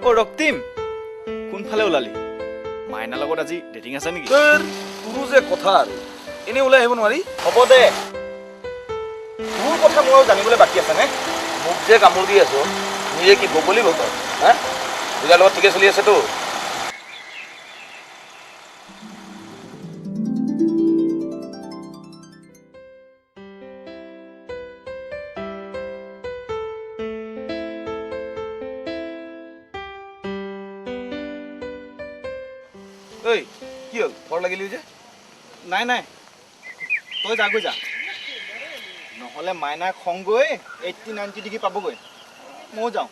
অ' ৰক্তিম, কোনফালে ওলালি? মাইনাৰ লগত আজি ডেটিং আছে নেকি? তোৰো যে কথা আৰু, এনেই ওলাই আহিব নোৱাৰি। হ'ব দে, তোৰ কথা মোৰ আৰু জানিবলৈ বাকী আছে নে? মোক যে কামোৰ দি আছ, নিজে কি বগলী বতৰ হা? পূজাৰ লগত ঠিকে চলি আছেতো? ঐ কি হ'ল, খৰ লাগিলি যে? নাই নাই, তই যাগৈ যা, নহ'লে মাইনাৰ খং গৈ 80-90 ডিগ্ৰী পাবগৈ। ময়ো যাওঁ।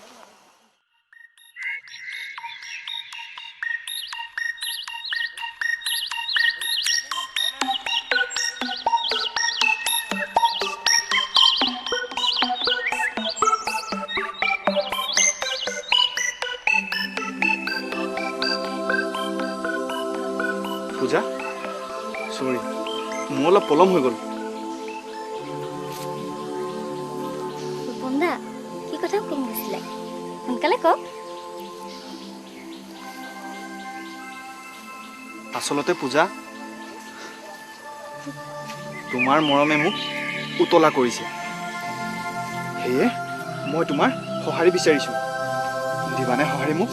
পূজা, চৰি, মোৰ অলপ পলম হৈ গ'ল। ৰূপম দা, কি কথা কম গৈছিলে? সোনকালে কওক। আচলতে পূজা, তোমাৰ মৰমে মোক উতলা কৰিছে, সেয়ে মই তোমাৰ সঁহাৰি বিচাৰিছোঁ। দিবানে সঁহাৰি মোক?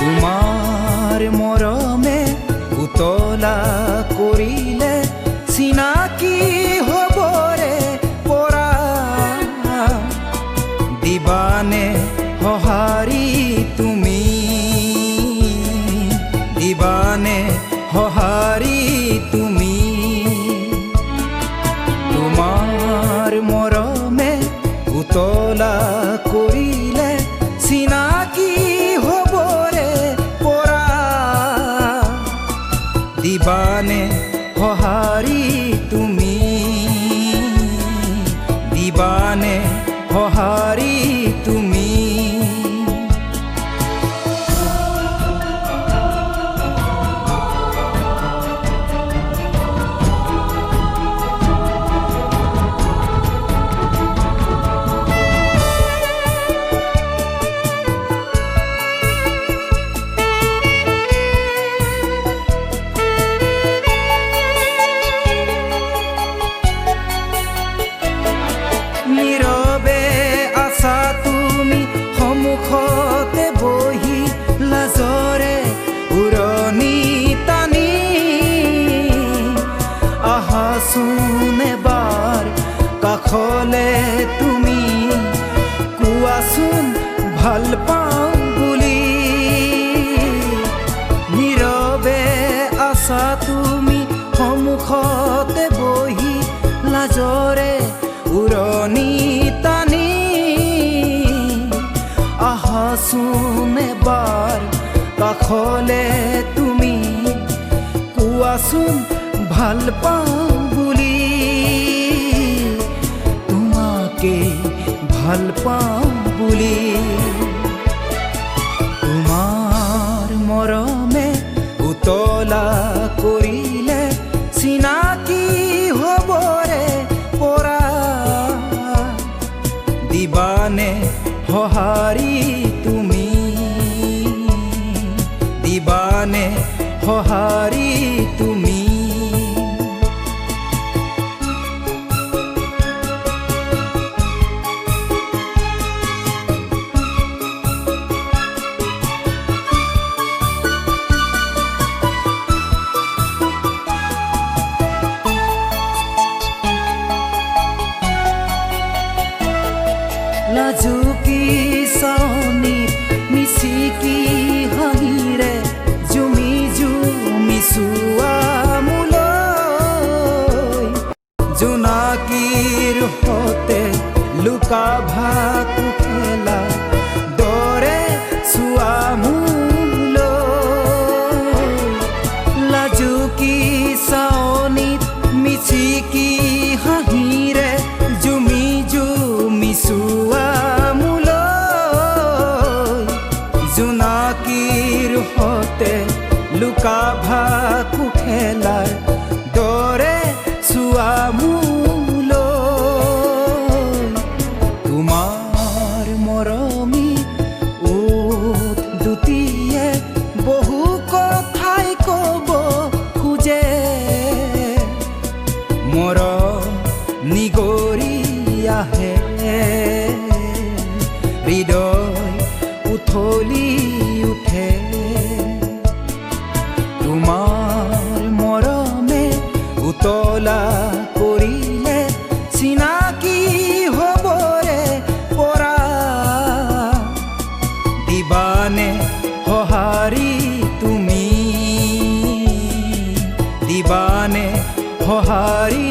তোমাৰ মৰমে উতলা কৰিলে চিনাকি হ'বৰে পৰা, দিবানে সঁহাৰি তুমি? দিবানে সঁহাৰি তুমি? তোমাৰ মৰমে উতলা কৰিলে চিনাকি হ'বৰে পৰা, দিবানে সঁহাৰি তুমি? দিবানে সঁহাৰি তুমি? নীৰৱে আছা তুমি সন্মুখতে বহি, লাজৰে উৰণি টানি। আহাচোন এবাৰ কাষলে তুমি, কোৱাচোন ভাল পাওঁ বুলি। নীৰৱে আছা তুমি সন্মুখতে বহি, লাজৰে উৰণি টানি। আহাচোন এবাৰ কাষলে তুমি, কোৱাচোন ভাল পাওঁ বুলি। তোমাকে ভাল পাওঁ বুলি। তোমাৰ মৰমে উতলা কৰিলে চিনাকি হ'বৰে পৰা, দিবানে সঁহাৰি তুমি? দিবানে সঁহাৰি তুমি? মৰম নিগৰি আহে, হৃদয় উথলি উঠে। তোমাৰ মৰমে উতলা কৰিলে চিনাকি হ'বৰে পৰা। দিবানে সঁহাৰি তুমি, দিবানে সঁহাৰি?